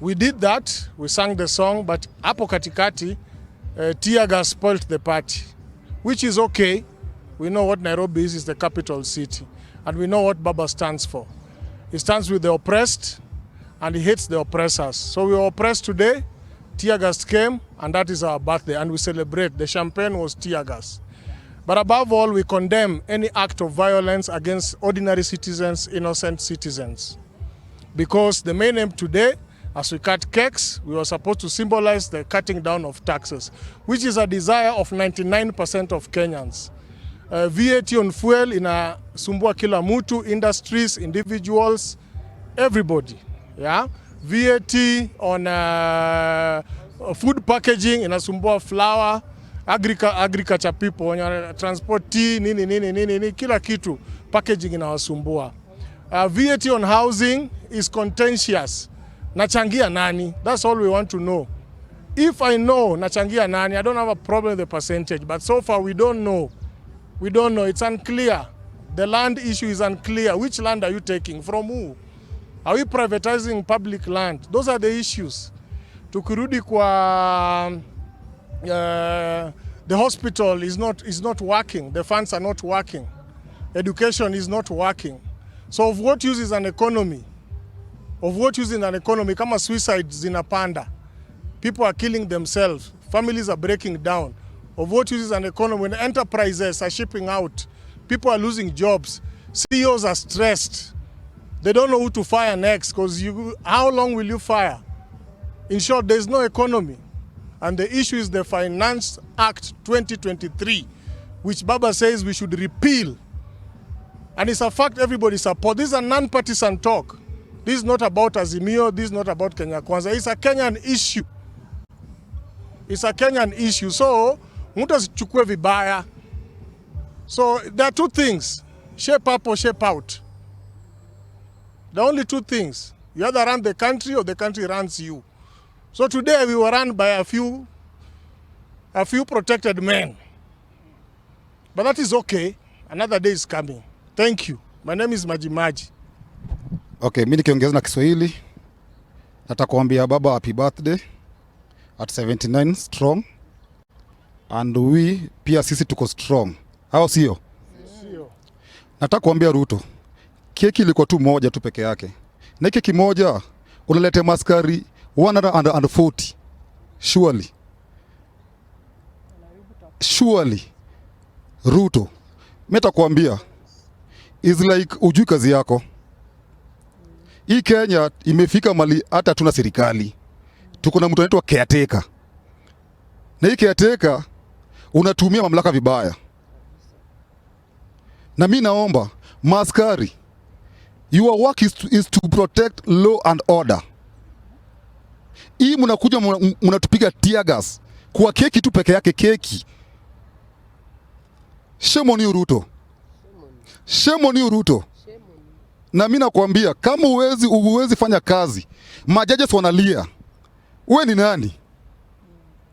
We did that, we sang the song, but hapo katikati tear gas spoilt the party, which is okay. We know what Nairobi is the capital city, and we know what Baba stands for. He stands with the oppressed and he hates the oppressors. So we were oppressed today, tear gas came, and that is our birthday, and we celebrate. The champagne was tear gas. But above all, we condemn any act of violence against ordinary citizens, innocent citizens. Because the main aim today, as we cut cakes, we were supposed to symbolize the cutting down of taxes, which is a desire of 99% of Kenyans. VAT on fuel inasumbua kila mtu, industries, individuals, everybody. Yeah? VAT on food packaging inasumbua flour, agriculture people wenye wana transport tea, nini nini nini nini, kila kitu packaging inawasumbua. VAT on housing is contentious. Nachangia nani? That's all we want to know. If I know nachangia nani, I don't have a problem with the percentage, but so far we don't know. We don't know. It's unclear. The land issue is unclear. Which land are you taking? From who? Are we privatizing public land? Those are the issues. Tukirudi kwa the hospital is not working. The funds are not working. Education is not working. So of what use is an economy? Of what use in an economy kama suicides zinapanda? People are killing themselves. Families are breaking down. Of what use is an economy when enterprises are shipping out? People are losing jobs. CEOs are stressed. They don't know who to fire next because you, how long will you fire? In short, there's no economy. And the issue is the Finance Act 2023, which Baba says we should repeal. And it's a fact everybody support. This is a non-partisan talk. This is not about Azimio. This is not about Kenya Kwanza. It's a Kenyan issue. It's a Kenyan issue. So, mtu asichukue vibaya. So, there are two things. Shape up or shape out. The only two things. You either run the country or the country runs you. So today we were run by a few protected men. But that is okay. Another day is coming. Thank you. My name is Maji Maji. Okay, mi nikiongeza na Kiswahili nataka kuambia baba happy birthday at 79 strong and we pia sisi tuko strong, au sio? Sio. Nataka kuambia Ruto, keki ilikuwa tu moja tu peke yake, na keki moja unaleta maskari 140. Surely, surely Ruto, mimi nitakwambia is like ujui kazi yako. Hii Kenya imefika mahali hata tuna serikali, tuko na mtu anaitwa caretaker, na hii caretaker unatumia mamlaka vibaya, na mi naomba maskari, your work is to protect law and order. Hii mnakuja mnatupiga tear gas kwa keki tu peke yake, keki. Shame on you, Ruto. Shame on you, Ruto. Na mi nakwambia kama uwezi fanya kazi, majaji wanalia, we ni nani?